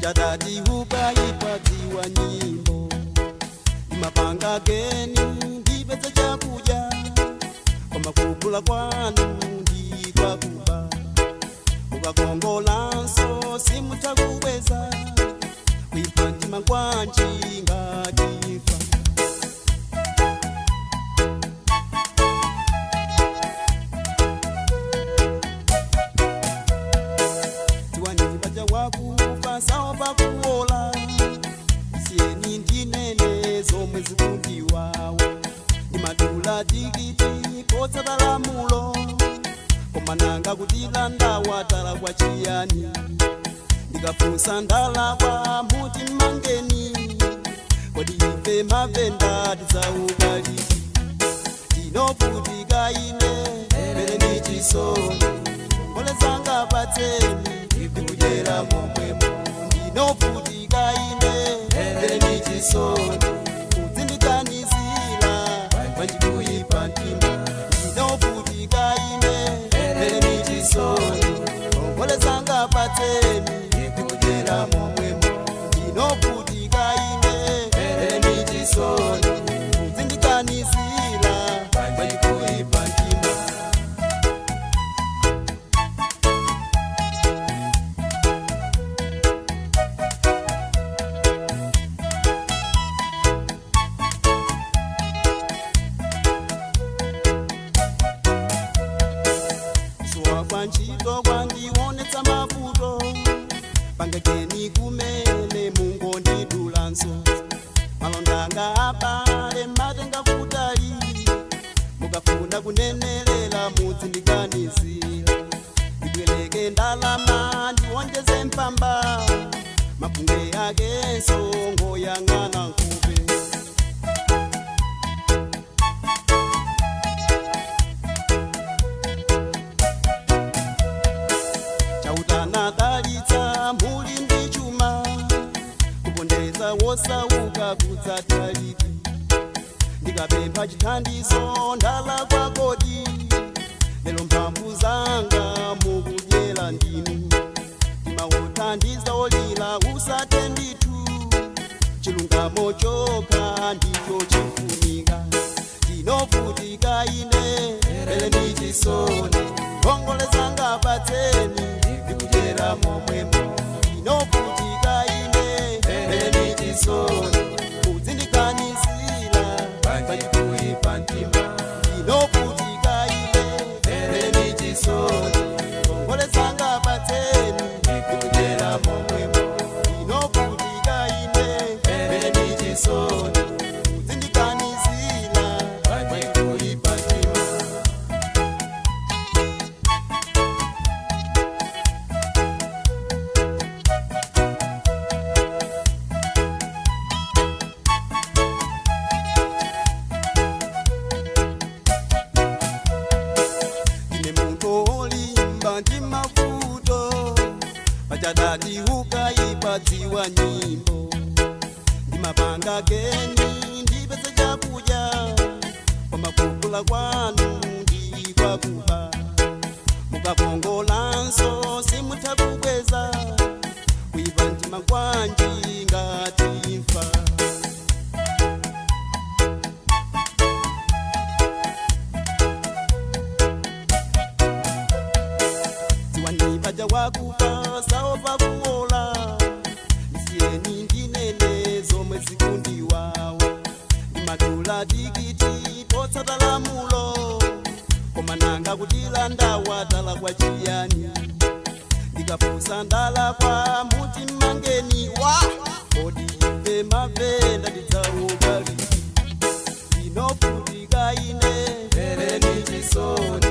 Pachadati ukaipadziwa nyimbo, ndimapanga geni ndipeze chakudya, koma kugula kwanu ndikwakuba. Mukakongolanso simutakubweza, kuipa mtima kwanji ngatifa. Tiwani paja wakufa saopa kuola, siyeni ndinene zomwe zikundiwawa. Ndimadula tikiti potsata lamulo, koma nanga kutilanda watala kwa chiyani? Ndikafunsa ndalakwa muti mangeni. Kodi ife mavenda tidzauka liti? Ndinovutika ine, mene ndi chisoni. Ngole zanga patseni, ndikudyera momwemo. Ndinovutika ine, mene ndi chisoni. Kudzindikanizira kwanjikuyipa mtima. Ndinovutika ine, mene ndi chisoni. Ngole zanga patseni, ndikudyera momwemo. Ndinovutika ine, mene ndi chisoni. Kudzindikanizira kwanjikuyipa mtima. Zuwa kwa ntchito kwandionetsa mavuto, pangekeni kumene mungondidulanso. Malonda anga abale matenga kutali, mukafuna kunenerera mudzindikanizira. Ndibwereke ndalama ndiwonjeze mpamba, mapunge akenso ngoyang'ana nkhupe. Chautana dalitsa muli ndi chuma, kupondeza wosauka kudzataliki. Ndikapempha chithandizo ndalakwa kodi? Lero mphamvu zanga mukudyera ndinu. Ndimawothandiza olira usathe ndithu, chilungamo chokha ndicho chifunika. Ndinovutika ine, mene ndi chisoni. Ngongole zanga patseni, ndikudyera momwemo. Ndinovutika ine, mene ndi chisoni. Kudzindikanizira Kwanjikuyipa mtima. Ndinovutika ine, mene ndi chisoni. Ngongole zanga patseni, ndikudyera momwemo. Ndinovutika ine, mene ndi chisoni. Kudzindikanizira Kwanjikuyipa mtima. Ine munthu olimba ndi mavuto, pachadati ukaipadziwa nyimbo. Ndimapanga geni ndipeze chakudya, koma kugula kwanu ndikwakuba. Mukakongolanso simutha kubweza, kuipa mtima kwanji ngati imfa. Dziwani paja wakufa saopa kuola, ndisiyeni ndinene zomwe zikundiwawa. Ndimadula tikiti potsata lamulo, koma nanga kutilanda watala kwa chiyani? Ndikafunsa ndalakwa muti mangeni wa. Kodi ife mavenda tidzauka liti? Ndinovutika ine, Mene ndi chisoni.